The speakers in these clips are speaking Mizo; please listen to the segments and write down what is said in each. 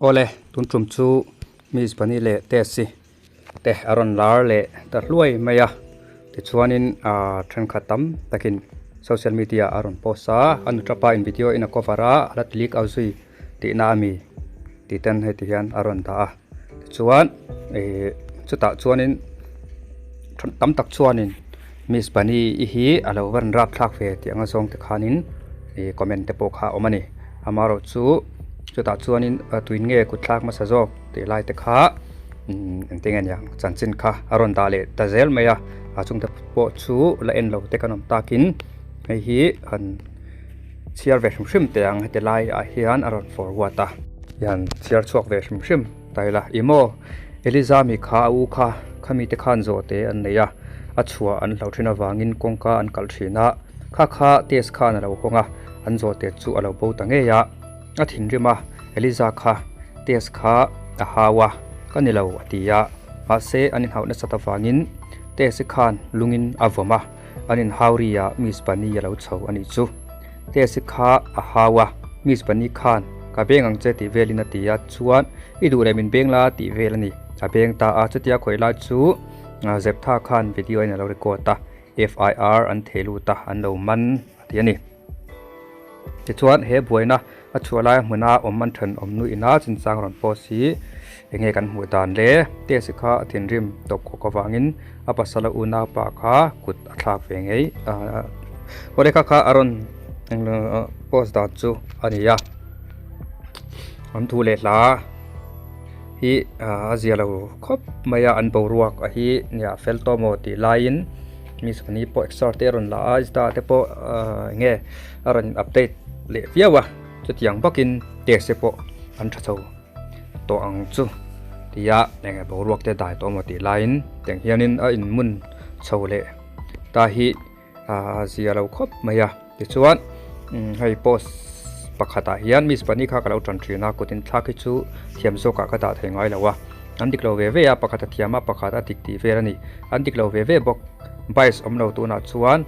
Awle, tun tum chu Miss Bunny leh Tess-i te a rawn lar leh ta hluai mai a, tichuanin aaa thenkhat tam takin social media a rawn post a, a nuṭapa in video in a cover a, a la ti leak out zui tihna a mi tih ten hei ti hian a rawn dah a, tichuan ihh chutah chuanin tam tak chuanin Miss Bunny i hi a lo va rawn rapthlak ve tih anga zawng te khanin ih comment te pawh kha a awm a ni, amaherawh chu chutah chuanin tuin nge kut thlak hmasa zawk tih lai te kha umm engtin nge niang chanchin kha a rawn dah leh ta zel mai a, a chungte pawh chu la en lo te kan awm takin hei hi han chhiar ve hrim hrim teh ang heti laiah hian a rawn forward a. Hian chhiar chhuak ve hrim hrim ta ila i maw Eliza mi kha a u kha khami te khan zawh te an nei a a chhuah an hlo thin avangin kawngka an kalh thin a kha kha test khan a lo hawng a an zawh te chu a lo bo ta ngei a a thinrim a Eliza kha test kha a hau a ka ni lo a ti a mahse an inhauh nasat avangin test khan lungin a vawm a. An inhau ri a Miss Bunny a lo chho a nih chu. Tess-i kha a hau a, Miss Bunny khan ka beng ang che tih velin a ti a, chuan i duh leh min beng la tih vel a ni. A beng ta a, chutia khawi lai chu Zeptha khan video in a lo record a, FIR an thei lut a, an lo man a ti a ni. Tichuan he buaina a chhuah lai hmuna awm an then awm nu ina chinchang rawn post hi enge kan hmuh dan le test kha a thinrim tawp khawk avangin a pasal a unaupa kha kut a thlak ve ngei awle kha kha a rawn post dan chu a ni a an thu leh hla hi a zia lo khawp mai a an boruak a hi nia fel tawh maw tih laiin. Miss Vani pawh exer te a rawn la a Insta te pawh ahh eng nge a rawn update leh viau a chutiang bakin test te pawh an tha chho tawh ang chu tia eng nge boruak te dai tawh maw tih laiin tiang hianin a inmun chho leh ta hi ahh zia lo khawp mai a tichuan umm hei post pakhatah hian Miss Vani kha ka lo tan thin a kut inthlak hi chu thiam zawkah ka dah thei ngai lo a. An dik lo ve ve a, pakhat a thiam a, pakhat a dik tih vel a ni. An dik lo ve ve bawk. Bias awm lo tunah chuan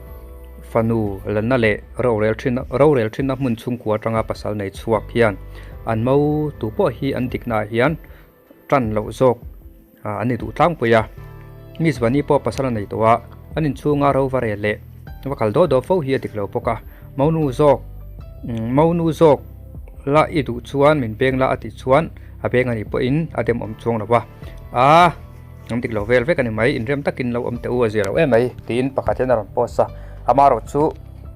fanu lanna leh rorel thin rorel thinna hmun chhungkua atanga pasal nei chhuak hian an mo tu pawh hi an diknaah hian tan loh zawk an ni duh tlangpui a. Miss Vani pawh pasal a nei tawh a, an inchhunga ro va rel leh va kal daw daw fo hi a dik lo bawk a. Monu zawk monu zawk la i duh chuan min beng la a tih chuan a beng a nih pawhin a dem awm chuang lo va, a awm dik lo vel vek a ni mai, inrem takin lo awm teh u a zia lo em mai tiin pakhat hian a rawn post a, amaherawh chu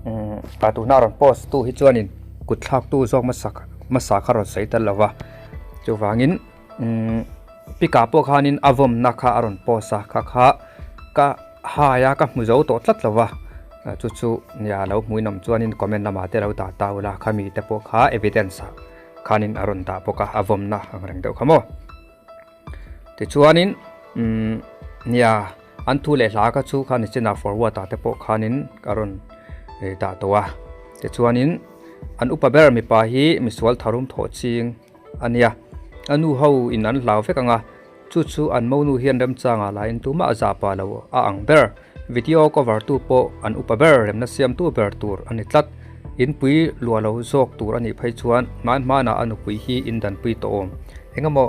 umm tuna a rawn post tu hi chuanin kut thlaktu zawk hmasa hmasa kha rawn sawi tel lo va, chuvangin umm pika pawh khanin a vawmna kha a rawn post a, kha kha ka hai a ka hmu zo tawh tlat lo va, chu chu nia lo hmuinawm chuanin comment lamah te lo dah ta ula khami te pawh kha evidence ah. Khanin a rawn dah bawk a, a vawmna ang reng deuh kha maw. Tichuanin umm nia an thu leh hla kha chu kha nichinah forward ah te pawh khanin a rawn dah tawh a. Tichuanin an upa ber mipa hi misual tharum thawh ching a nia, a nu ho in an hlau vek ang a, chu chu an monu hian remchangah lahin tumah a zah pah lo a ang ber. Video cover tu pawh an upa ber remna siamtu ber tur a ni tlat. Inpui luah lo zawk tur a nih phei chuan hman hmanah a nupui hi in danpui tawh awm. Engemaw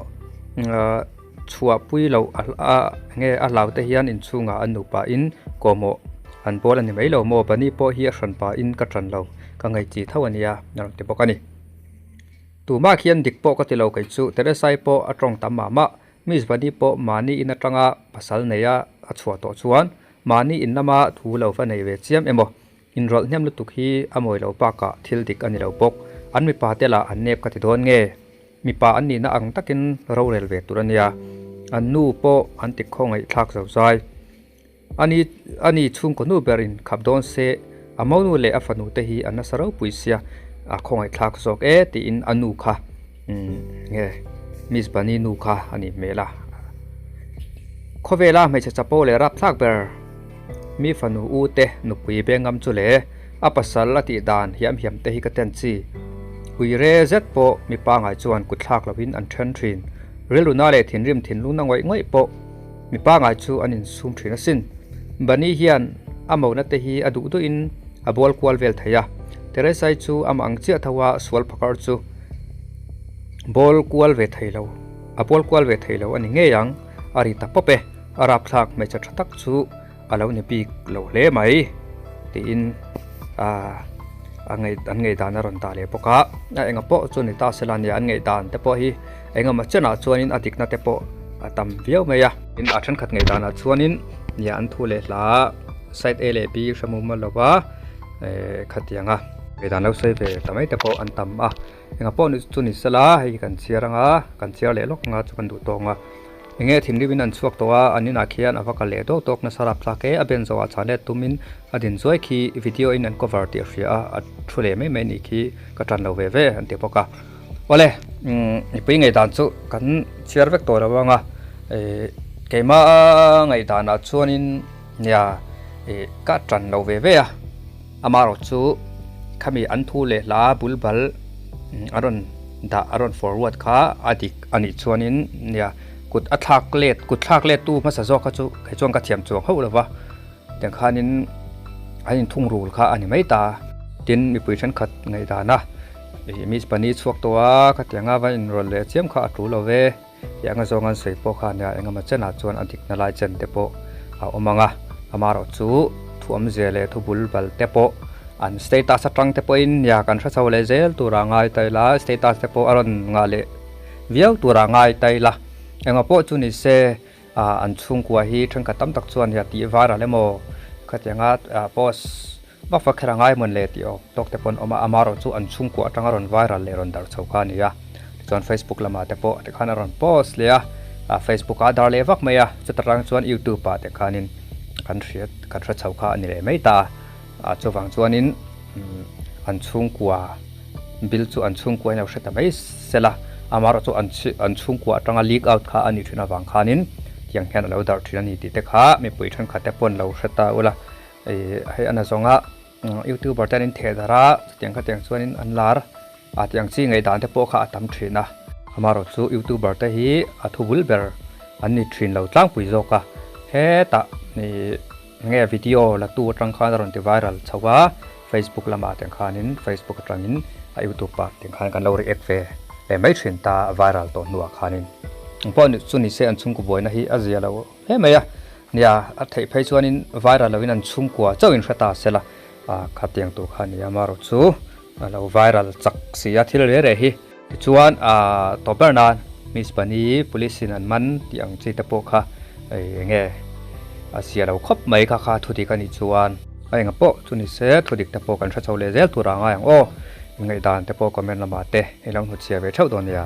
chhuahpui loh a nge a hlau te hian inchhungah an nupa in kawhmawh an bawl a ni mai lo maw? Bunny pawh hi a hran pahin ka ṭan lo, ka ngaihchih tho a nia a rawn ti bawk a ni. Tumah khian dik pawh ka ti lo kei chu, Teresai pawh a tawng tam mah mah. Miss Bunny pawh mahni in atanga pasal neia a chhuah tawh chuan mahni in lama thu lo va nei ve chiam emaw? Inrawlh hnem lutuk hi a mawi lo bakah thil dik a ni lo bawk. An mipa te lah an nep ka ti dawn nge? Mipa an nihna ang takin rorel ve tur a nia. An nu pawh an ti khawngaih thlak zo zai. Ani ani chhungkaw nu berin khap dawn se a monu leh a fanu te hi an nasa ropui sia a khawngaih thlak zawk e tiin a nu kha umm nge Miss Bunny nu kha a nih hmel a. Khawvela hmeichhe chapo leh rapthlak ber. Mi fanu u te nupui bengam chu le a pasal a tih dan hiam hiam te hi ka ten chi. Ui re zet pawh mi pangai chuan kut thlak lovin an then thin. Rilruna leh thinrim thinlungna ngawih ngawih pawh mi pangai chu an insum thin asin. Bunny hian a mona te hi a duh duhin a bawl kual vel thei a. Teresai chu amah ang chiah tho a sual phakar chu. Bawl kual ve thei lo, a bawl kual ve thei lo a ni ngei ang, a ri ta pawp e, a rapthlak hmeichhe tha tak chu a lo ni bik lo hle mai tiin a ngei an ngaihdan a rawn dah leh bawk a, a enga pawh chu ni ta sela nia an ngaihdan te pawh hi engemaw chenah chuanin a dikna te pawh a tam viau mai a. Tin a thenkhat ngaihdanah chuanin nia an thu leh hla side A leh B hre mumal lova ehh khatianga ngaihdan lo sawi ve ta mai te pawh an tam a. Engah pawh chu ni sela hei hi kan chhiar anga kan chhiar leh lawk anga chu kan duh tawng a. Enge thinrim in an chhuak tawh a, an inah khian a va kal leh dawk dawk nasa rap thlak e, a ben zawhah chhan let tumin a din zuai khi video in an cover tih a hria a, a thu leh mai mai nih khi ka tan lo ve ve an ti bawk a. Awle mipui ngaihdan chu kan chhiar vek tawh lo anga ih keimah ngaihdanah chuanin nia ih ka tan lo ve ve a. Amaherawh chu khami an thu leh hla bul bal a rawn dah a rawn forward kha a dik a nih chuanin nia kut a thlak let kut thlak let tu hmasa zawk kha chu kei chuan ka thiam chuang hauh lova tiang khanin an inthung rul kha a ni mai ta. Tin mipui thenkhat ngaihdan a ih miss pani chhuak tawh a khatianga va inrawlh leh chiam kha a tul lo ve. Tih anga zawng an sawi pawh kha nia engemaw chenah chuan a dikna lai chen te pawh a awm ang a, amaherawh chu thu awmzia leh thu bul bal te pawh an status atang te pawhin nia kan hre chho leh zel turah ngai ta ila, status te pawh a rawn ngah leh viau turah ngai ta ila, engemaw pawh chu ni se ah an chhungkua hi thenkhat tam tak chuan nia tih viral emaw khatianga post Vak vak kher a ngai mawn le tih awk tawk te pawh an awm a, amaherawh chu an chhungkua atanga rawn viral leh rawn darh chho kha a ni a, tichuan Facebook lamah te pawh tikhan a rawn post leh a, ah Facebook ah a dar leh vak mai a, chuta tang chuan YouTube ah te khanin kan hriat kan hre chho kha a ni leh mai ta a, ah chuvang chuanin umm an chhungkua bill chu an chhungkua in lo hre ta mai sela, amaherawh chu an an chhungkua atanga leak out kha a nih thin avang khanin tiang hian a lo darh thin a ni tih te kha mipui thenkhat te pawh an lo hre ta ula. Ih hei a na zawnga youtuber te an intheh darh a chutiang khatiang chuanin an lar a tiang chi ngaihdan te pawh kha a tam thin a amaherawh chu youtuber te hi a thu bul ber an ni thin lo tlangpui zawk a hetah ih nge video la tu atang khan a rawn ti viral chho a facebook lamah te khanin facebook atangin a youtube ah te khan kan lo react ve leh mai thin ta a viral tawh hnuah khanin engpawh chu ni se an chhungkaw buaina hi a zia lo hle mai a. Nia, a theih phei chuanin viral loin an chhungkua chauh in hre ta sela, a khatiang tur kha a ni a, amaherawh chu a lo viral chak si a thil reh reh hi. Tichuan a tawp ber nan Miss Bunny police in an man tih ang chi te pawh kha eng nge a zia lo khawp mai kha kha thudik a nih chuan. A enga pawh chu ni se thudik te pawh kan hre chho leh zel tur a ngai ang aw, inngaihdan te pawh comment lamah te i lo hnutchhiah ve theuh dawn nia.